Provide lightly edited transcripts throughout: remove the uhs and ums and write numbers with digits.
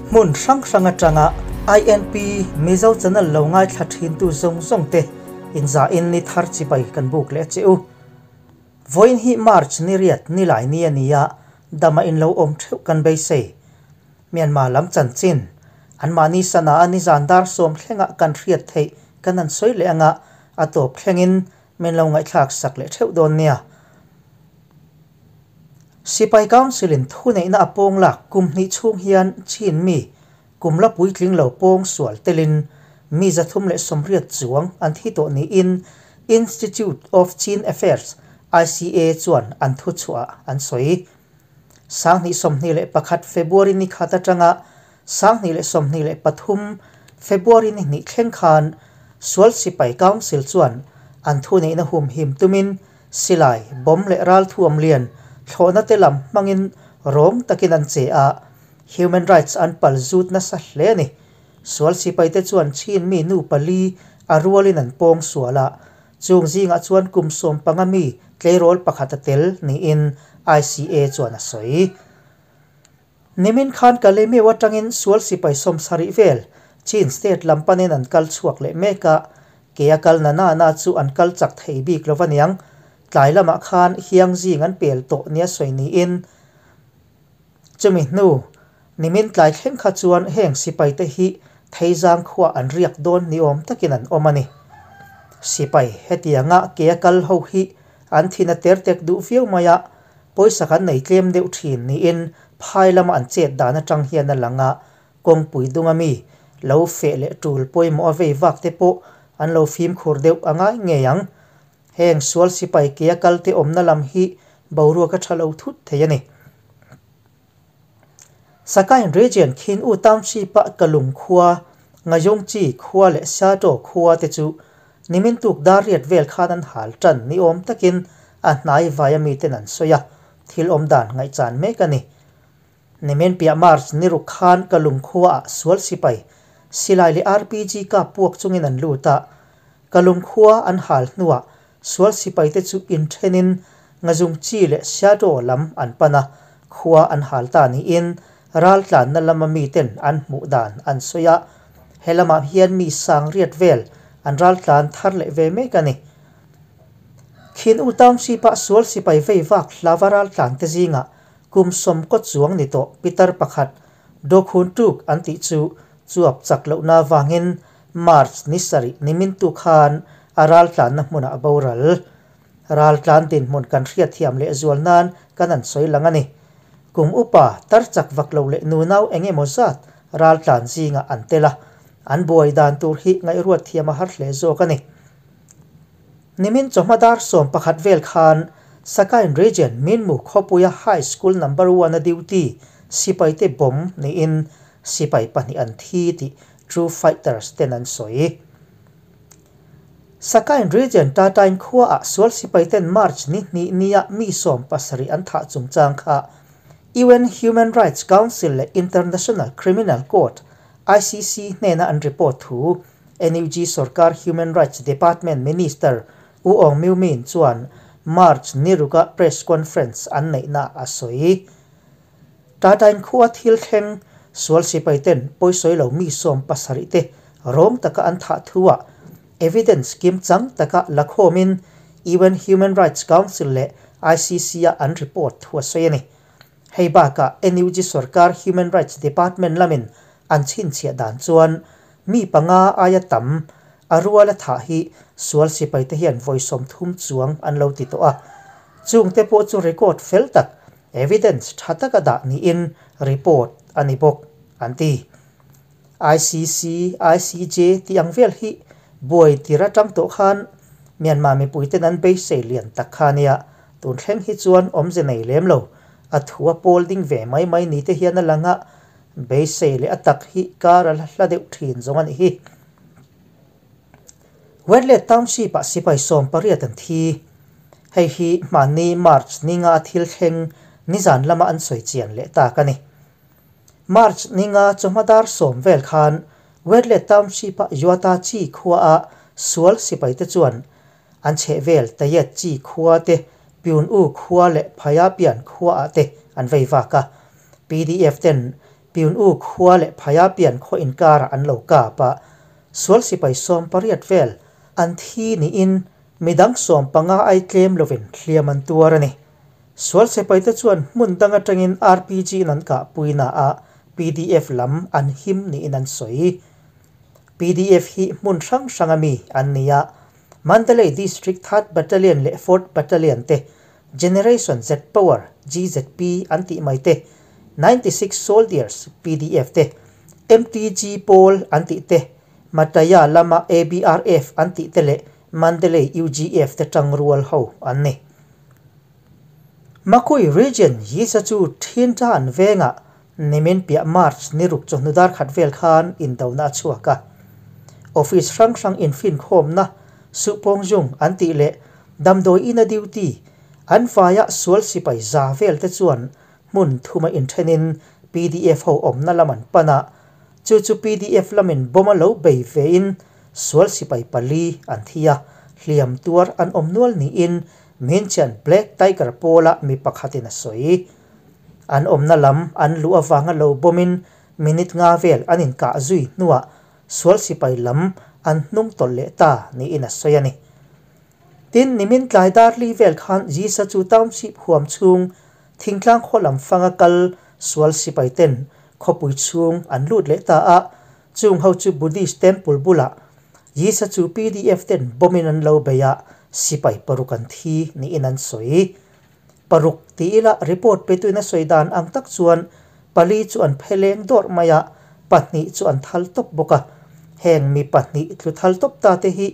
Hmun hrang hrang atanga INP Mizo channel lo ngaithla thintu zawng zawng te inzahin ni thar chibai kan buk leh che u. Vawiin hi March ni riat ni lai ni a ni a, dama in lo awm theuh kan beisei. Myanmar lam chanchin, anmahni sana a nizan dar sawm thlengah kan hriat theih kan han sawi leh anga a tawp thlengin min lo ngaihthlak sak leh theuh dawn nia. Sipai Council in thuneihna a pawng lak kum hnih chhung hian Chin mi kum la puitling lo pawng sual telin mi 380 chuang an thi tawh niin Institute of Chin Affairs, ICA, chuan an thuchhuah an sawi. 2021 February ni khat atanga 2023 February ni hnih thleng khan Sual Sipai Council chuan an thuneihna humhim tumin Silai, bomb leh ralthuam lian thlawhna te lam hmangin rawng takin an che a, human rights an pal zut nasa hle a ni. Sual sipaite chuan Chin mi nu pali a rualin an pawng sual a, chung zingah chuan kum 15 mi tleirawl pakhat a tel niin ICA chuan a sawi. Nimin khan Kalemeu atangin sual sipai 70 vel Chin state lam panin an kal chhuak leh mek a, ke a kal na na na chu an kal chak thei bik lo aniang. Tlai lamah khan hiang zing an pel tawh nia sawi niin chumi hnu nimin tlai thleng kha chuan heng sipai te hi Theizang khua an riak dawn ni awm takin an awm a ni. Sipai hetianga ke a kal ho hi an thin a ter tek duh viau mai a, pawisa kan nei tlem deuh thin niin phai lama an chet dan atang hian a lang a, kawngpui dunga mi lo feh leh tul pawimawh a vei vak te pawh an lo fimkhur deuh a ngai ngei ang. Heng sual sipai ke a kal te awmna lam hi boruak a tha lo thut thei a ni. Sakain Region Khin U Township ah Kalung khua, Ngayongchi khua leh Sato khua te chu nimin tuk dar riat vel khan an hal tan ni awm takin a hnai vai a miten an sawi a, thil awm dan ngaihchan mek a ni. Nimin piah March ni ruk khan Kalung khua ah sual sipai silai leh RPG kap puak chungin an lut a, Kalung khua an hal hnuah sual sipai te chu inthenin Ngazungchi leh Sato lam an pan a, khua an hal ta niin ral tlanna lama miten an hmuh dan an sawi a, he lamah hian mi sang riat vel an ral tlan thar leh ve mek a ni. Khin U Township ah sual sipai vei vak hlava ral tlan te zingah kum 10 kaw chuang ni tawh pitar pakhat Dokhun tuk an tih chu chuap chak lohna vangin March ni sarih nimin tu khan a ral tlanna hmunah a boral. Ral tlan dinhmun kan hriat thiam leh zual nan kan an sawi lang a ni. Kum upa tar chak vak lo leh nunau eng emaw zat ral tlan zingah an tel a, an buai dan tur hi ngaihruat thiam a har hle zawk a ni. Nimin chawhma dar 11 vel khan Sakain Region Minmu khawpuia High School Number 1 a duty sipai te bomb niin sipai pahnih an thi tih True Fighters ten an sawi. Sakain Region Tatain khua ah sual sipai ten March ni hnih nia mi 17 an thah chungchang kha UN Human Rights Council leh International Criminal Court ICC hnena an report thu NUG Sarkar Human Rights Department Minister U Aung Myo Min chuan March ni ruka press conference an neihna a sawi. Tatain khua thil thleng sual sipai ten pawisawi lo mi 70 te rawng taka an thah thuah evidence kim chang taka lakhomin UN Human Rights Council leh ICC a an report thua sawi a ni. Hei baka NUG Sarkar Human Rights Department lamin an chin chhia dan chuan mi panga aia tam a ruala thah hi sual sipai te hian vawi 30 chuang an lo ti tawh a. Chung te pawh chu record fel tak evidence tha taka dah niin report ani bawk an ti. ICC, ICJ ti ang vel hi buai tira tang tawh khan Myanmar mipuiten an beisei lian tak kha nia tun thleng hi chuan awmze nei lem lo a thua pawl ding ve mai mai ni te hian a langa beisei leh a tak hi kar a hla deuh thin zawng ani hi. Wetlet Township ah sipai 18 an thi. Hei hi hmanni March ninga thil thleng nizan lama an sawi chian leh tak ani. March ninga chawhma dar 10 vel khan Wetlet Township ah Yuata chi khua a sual sipai te chuan an chhe vel tayet chi khua te Pyun U khua leh Phaya pian khua ah te an vei vak a. PDF ten Pyun U khua leh Phaya Pian khaw inkarah an lo kap a, sual sipai 18 vel an thi niin midang 15 ai tlem lovin hliam an tuar a ni. Sual sipaite chuan hmun dang atangin RPG in an kahpuina ah pdf lam an him niin an sawi. Pdf hi hmun hrang hrang ami an ni a, Mandalay District Third Battalion leh Fourth Battalion te, Generation Z Power, GZP, an tih mai te, 96 Soldiers, pdf te, MTG pawl an tih te, Mataya lama ABRF an tih te leh Mandalay UGF te tangrual ho an ni. Makui Region Yisa chu Thintan vengah nimin piah March ni ruk chawhnu dar khat vel khan indona a chhuak a. Office hrang hrang infinkhawmna Suhpawngzung an tih leh damdawi ina duty an vaia sual sipai za vel te chuan hmun thuma inthenin pdf ho awmna lam an pan a, chu chu pdf lamin bomb a lo bei vein sual sipai pali an thi a, hliam tuar an awm nual niin Minchian Black Tiger pawla mi pakhatin a sawi. An awmna lam an luh avanga lo bawmin minute nga vel an inkah zui hnuah sual sipai lam an hnung tawlh leh ta niin a sawi a ni. Tin, nimin tlai dar li vel khan Jisa chu township huam chhung thingtlang khaw lam fanga kal sual sipai ten khawpui chhung an lut leh ta a, chung ho chu Buddhist temple bulah Jisa chu pdf ten bawmin an lo bei a, sipai paruk an thi niin an sawi. Paruk ti ila report petuin a sawi dan ang tak chuan pali chu an pheleng dawrh mai a, pahnih chu an thal tawp bawk a. Heng mi pahnih tlu thal tawp ta te hi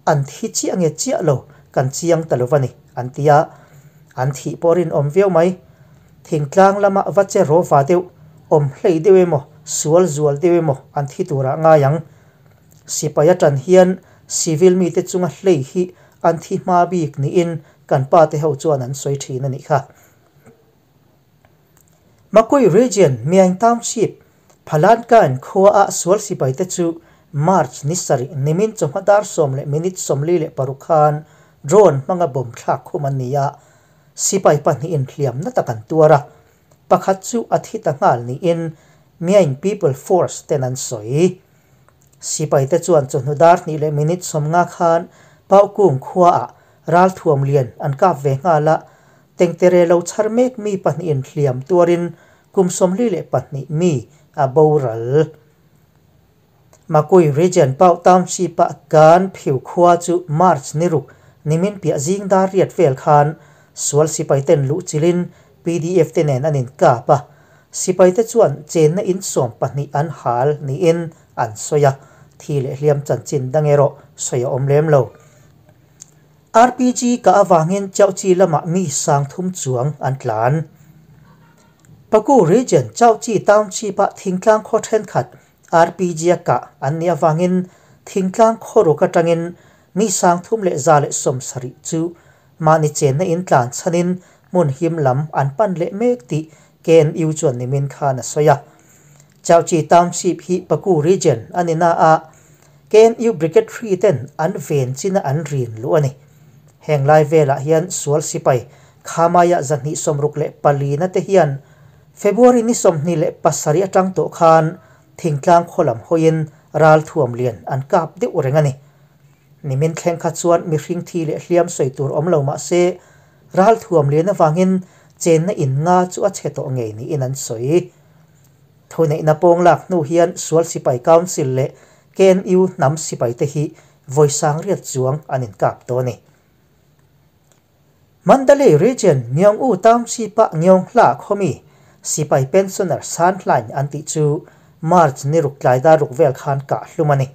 an thi chiah nge chiah lo kan chiang ta lo va ni, an ti a. An thih pawh rinawm viau mai. Thingtlang lama va che rawva deuh, awm hlei deuh emaw, sual zual deuh emaw an thi turah ngai ang. Sipai atan hian civil mite chunga hlei hi an thi hma bik niin kan pa te ho chuan an sawi thin a nih kha. Makui Region, Myaing Township, Phalankain khua ah sual sipai te chu March ni sarih nimin chawhma dar sawm leh minute 46 khan drone hmanga bomb thlak khum an ni a, sipai pahnihin hliamna tak an tuar a, pakhat chu a thi ta nghal niin Myaing People Force ten an sawi. Sipaite chuan chawhnu dar hnih leh minute 50 khan Paukung khuaah ralthuam lian an kap ve nghal a, tengtere lo chhar mek mi pahnihin hliam tuarin kum 42 mi a boral. Makui Region Pau Township-ah kan phiu khua chu March ni ruk nimin piah zing dar riat vel khan sual sipaiten luh chilin pdf te nen an inkap a, sipaite chuan chenna in 12 an hal niin an sawi a, thi leh hliam chanchin dang erawh sawi a awm lem lo. RPG ka avangin Chauchi lamah mi 3000 chuang an tlan. Paku Region Chauchi Township-ah thingtlang khaw thenkhat RPG a kah an nih avangin thingtlang khaw ruk atangin mi 3170 chu mahni chenna in tlan chhanin hmun him lam an pan leh mek tih KNU chuan nimin khan a sawi a. Chauchi Township hi Paku Region a ni na a, KNU Brigade 3 ten an ven china an rin luh a ni. Heng lai velah hian sual sipai Khamaya 264 na te hian February ni 27 atang tawh khan thingtlang khaw lam hawiin ralthuam lian an kap deuh reng a ni. Nimin thleng kha chuan mihring thi leh hliam sawi tur awm lo mah se ralthuam lian avangin chenna in nga chu a chhe tawh ngei niin an sawi. Thuneihna pawng lak hnu hian sual sipai council leh KNU hnam sipai te hi vawi 80 chuang an inkap tawh a ni. Mandalay Region Myong U Township-ah Ngyong Hla khawmi sipai pensioner San Hlain an tih chu March ni ruk tlai dar ruk vel khan kah hlum a ni.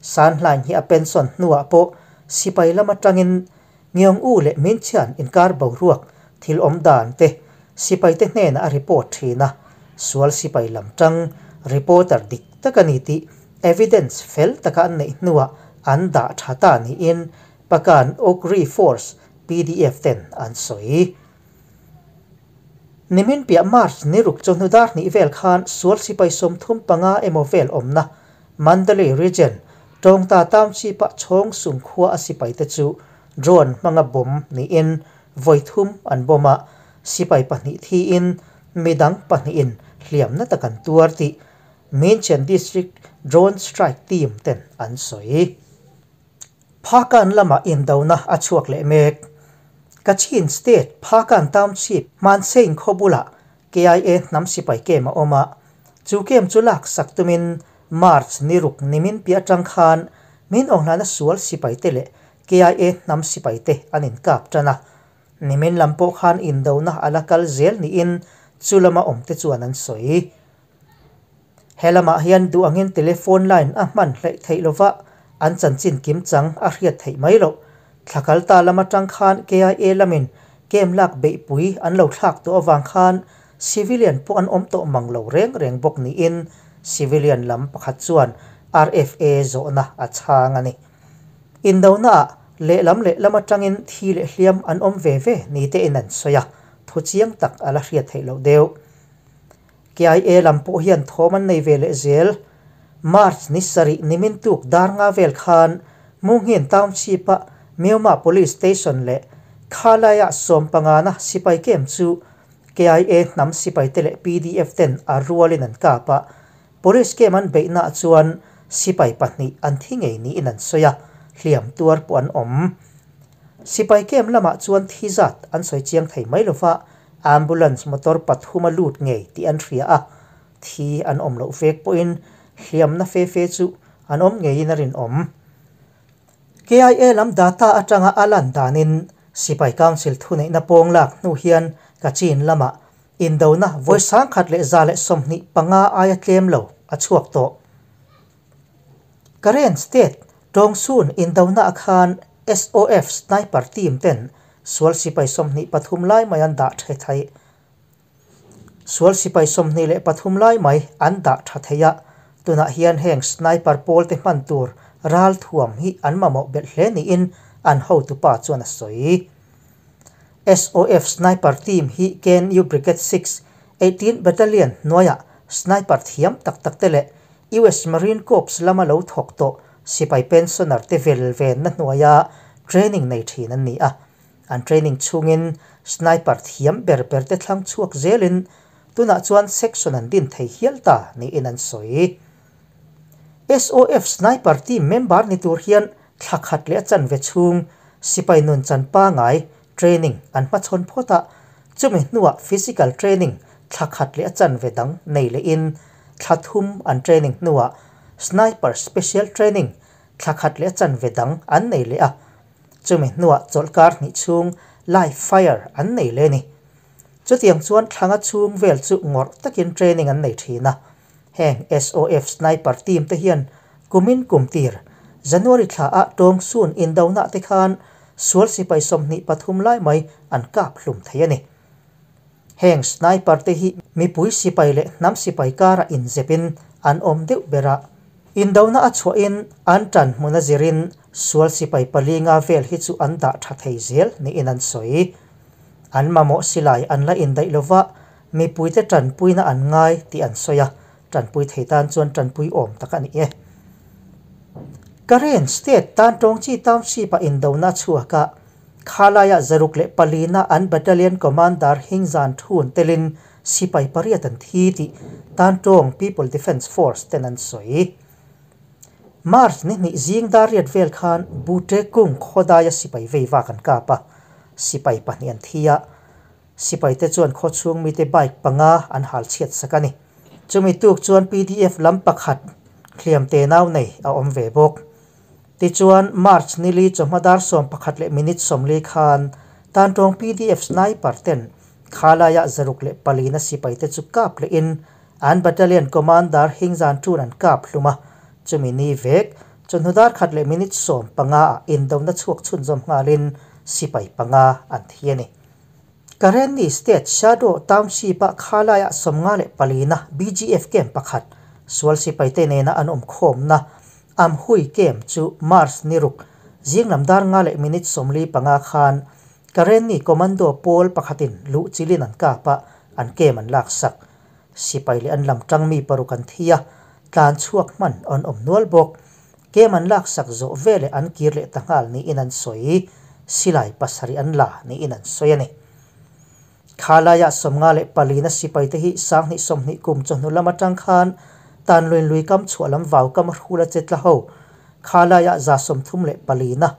San Hlain hi a pension hnuah pawh sipai lam atangin Myong U leh Minchian inkar boruak thil awm dan te sipai te hnenah a report thin a, sual sipai lam tang reporter dik tak a ni tih evidence fel taka an neih hnuah an dah tha ta niin Pakan Okri Force, pdf, ten an sawi. Nimin piah March ni ruk chawhnu dar hnih vel khan sual sipai 35 emaw vel awmna Mandalay Region, Tawngta Township-ah chhawng sum khua a sipai te chu drone hmanga bomb niin vawi thum an bomb a, sipai pahnih thiin midang pahnihin hliam na tak an tuar tih Myinchian District Drone Strike Team ten an sawi. Phakan lamah indona a chhuak leh mek. Kachin State Phakan Township Hmansein khaw bulah KIA hnam sipai kem a awm a, chu kem chu lak sak tumin March ni ruk nimin piah atang khan min awnghlana sual sipai te leh KIA hnam sipai te an inkap tan a. Nimin lam pawh khan indona a la kal zel niin chu lama awmte chuan an sawi. He lamah hian duh angin telephone line a hman hleih theih lova an chanchin kim chang a hriat theih mai loh. Thla kal ta lam atang khan KIA lamin kem lak beihpui an lo thlak tawh avang khan civilian pawh an awm tawh mang lo reng reng bawk niin civilian lam pakhat chuan RFA zawhna a chhang a ni. Indonaah lehlam lehlam atangin thi leh hliam an awm ve ve ni tein an sawi a, thu chiang tak a la hriat theih loh deuh. KIA lam pawh hian thawm an nei ve leh zel. March ni sarih nimin tuk dar nga vel khan Munghin Township-a Myoma Police Station leh Khalai-a sawmpangana sipai kem chu KIA hnam sipaite leh pdf ten a rualin an kap a. Police kem an beihnaah chuan sipai pahnih an thi ngei niin an sawi a, hliam tuar pawh an awm. Sipai kem lamah chuan thi zat an sawi chiang thei mai lova, Ambulance motor pathum a lut ngei tih an hria a, thi an awm loh vek pawhin hliamna fe fe chu an awm ngeiin a rinawm. KIA lam data atanga a lan danin Sipai Council thuneihna pawng lak hnu hian Kachin lamah indona vawi 1125 aia tlem lo a chhuak tawh. Karen State Tawngsun indona khan SOF Sniper Team ten sual sipai 23 lai mai an dah tha thei. Sual sipai 23 lai mai an dah tha thei a, tunah hian heng sniper pawl te hman tur ral thuam hi an mamawh belh hle niin an hotupa chuan a sawi. SOF Sniper Team hi KNU Brigade 6, 18 Battalion hnuaiah sniper thiam tak tak te leh US Marine Corps lama lo thawk tawh sipai pensioner te vel venna hnuaia training nei thin an ni a. An training chhungin sniper thiam ber ber te thlang chhuak zelin tunah chuan section an din thei hial ta niin an sawi. SOF Sniper Team member ni tur hian thla khat leh a chanve chhung sipai nun chan pangai training an hmachhawn phawt a, chumi hnuah physical training thla khat leh a chanve dang nei lehin thla thum an training hnuah sniper special training thla khat leh a chanve dang an nei leh a, chumi hnuah chawlhkar hnih chhung live fire an nei leh a ni. Chutiang chuan thlanga chhung vel chu ngawrh takin training an nei thin a, heng SOF sniper team te hian kumin kum tir January thla ah Tawngsun indona te khan sual sipai 23 lai mai an kap hlum thei a ni. Heng sniper te hi mipui sipai leh hnam sipai karah inzepin an awm deuh ber a, indona a chhuahin an tan hmun a zirin sual sipai pali nga vel hi chu an dah tha thei zel niin an sawi. An mamawh silai an la indaih lova, mipuite tanpuina an ngai tih an sawi a, tanpui thei tan chuan tanpui awm tak a ni e. Karen State tan Tawngchi Township-ah indona a chhuak a, Khalaiah 604-na an Battalion Commander Hingzan Thun telin sipai pariat an thi tih Tantawng People Defence Force ten an sawi. March ni hnih zing dar riat vel khan Bute Kung khawdaia sipai vei vak an kap a, sipai pahnih an thi a, sipaite chuan khawchhung mite bike panga an hal chhiat sak a ni. Chumi tuk chuan pdf lam pakhat hliam te nau nei a awm ve bawk. Tichuan, March ni li chawhma dar 11 leh minute 40 khan Tantawng pdf sniper ten Khalaiah 604-na sipaite chu kap lehin an Battalion Commander Hingzan Tun an kap hlum a, chumi ni vek chawhnu dar 1 leh minute 15-ah indona chhuak chhunzawm nghalin sipai panga an thi a ni. Karenni State Shadow Township-ah Khalaiah 54-na BGF camp pakhat sual sipaite nena an awm khawmna Amhui camp chu March ni ruk zinglam dar 5 leh minute 45 khan Karenni Commando pawl pakhatin luh chilin an kap a, an camp an lak sak. Sipai leh an lam tang mi paruk an thi a, tlan chhuak hman an awm nual bawk. Camp an lak sak zawh veleh an kir leh ta nghal niin an sawi. Silai pasarih an la niin an sawi a ni. Khalaiah 54 na sipaite hi 2020 kum chawhnu lam atang khan Tanluin lui kam chhuah lam vau kam hrula che tla ho. Khalaiah 134 na,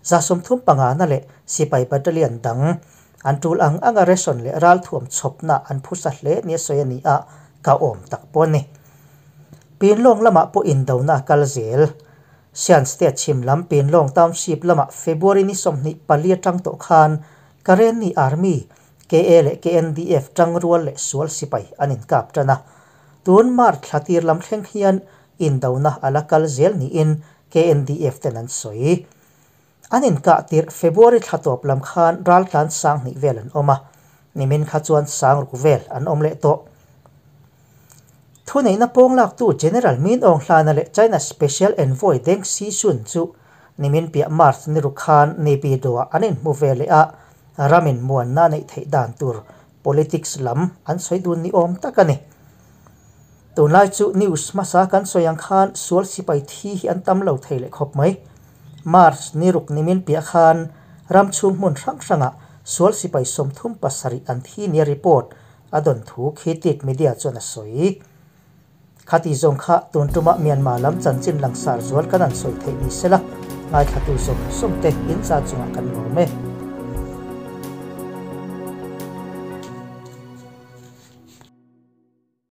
35 na leh sipai battalion dang an tul ang anga ration leh ralthuam chhawpna an phusa hle nia sawi a ni a, ka awm tak pawh a ni. Pinlawng lamah pawh indona a kal zel. Shan State chhim lam Pinlawng Township lamah February ni 24 atang tawh khan Karenni Army, KA leh KNDF tangrual leh sual sipai an inkap tan a. Tun March thla tir lam thleng hian indona a la kal zel niin KNDF ten an sawi. An inkah tirh February thla tawp lam khan raltlan 2000 vel an awm a, nimin kha chuan 6000 vel an awm leh tawh. Thuneihna pawng laktu General Min Aung Hlaing leh China Special Envoy Deng Xijun chu nimin piah March ni ruk khan Naypyidaw-ah an inhmu ve leh a, ramin muanna neih theih dan tur politics lam an sawi dun ni awm tak a ni. Tunlai chu news hmasa kan sawi ang khan sual sipai thi hi an tam lo thei leh khawp mai. March ni ruk nimin piah khan ram chhung hmun hrang hrangah sual sipai 37 an thi nia report a dawn thu khi tit media chuan a sawi. Khati zawng kha tun tuma Myanmar lam chanchin langsar zual kan an sawi theih ni sela, ngaithlatu zawng zawng te in cha chungah kan lawm e.